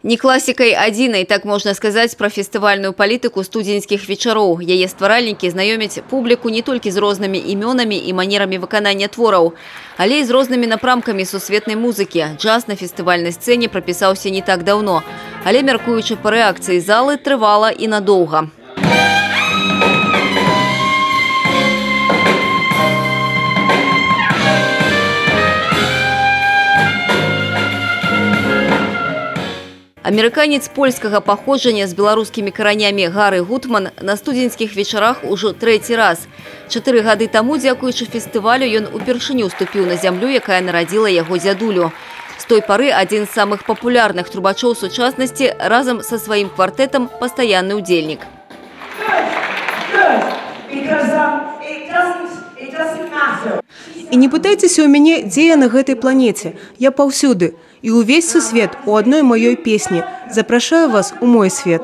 Не класікай адзінай, так можна сказаць, пра фестывальную палітыку студзеньскіх вечароў. Яе стваральнікі знаёмяць публіку не толькі з рознымі імёнамі і манерамі выканання твораў, але і з рознымі напрамкамі сусветнай музыкі. Джаз на фестывальнай сцэне прапісаўся не так даўно, але, мяркуючы па рэакцыі залы, трывала і надоўга. Амерыканец польскага паходжання з беларускімі каранямі Гары Гутман на студзеньскіх вечарах ужо трэці раз. 4 гады таму, дзякуючы фестывалю, ён упершыню ступіў на зямлю, якая нарадзіла яго дзядулю. З той пары адзін з самых папулярных трубачоў сучаснасці разам са сваім квартэтам пастаянны ўдзельнік. І не пытайцеся ў мяне, дзе я на гэтай планеце. Я паўсюды. І ўвесь сусвет у адной маёй песні. Запрашаю вас у мой свет.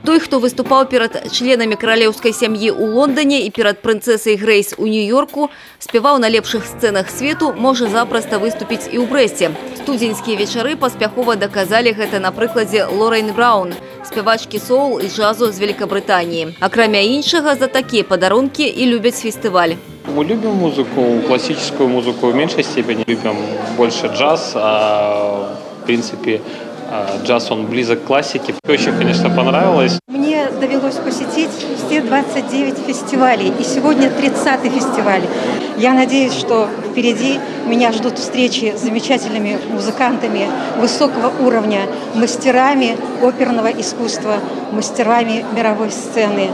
Той, хто выступаў перад членамі каралеўскай сям'і ў Лондоне і перад прынцэсай Грэйс у Нью-Йорку, спяваў на лепшых сцэнах свету, можа запроста выступіць і ў Брэсце. Студзеньскія вечары паспяхова даказалі гэта на прыкладзе Лорейн Браун, спявачкі соул і джазу з Великабрытаніі. Акрамя іншага, за такія падарункі і любяць фестываль. Мы любим музыку, классическую музыку в меньшей степени, любим больше джаз, а, в принципе, джаз, он близок к классике. Очень, конечно, понравилось. Мне довелось посетить все 29 фестивалей, и сегодня 30-й фестиваль. Я надеюсь, что впереди меня ждут встречи с замечательными музыкантами высокого уровня, мастерами оперного искусства, мастерами мировой сцены.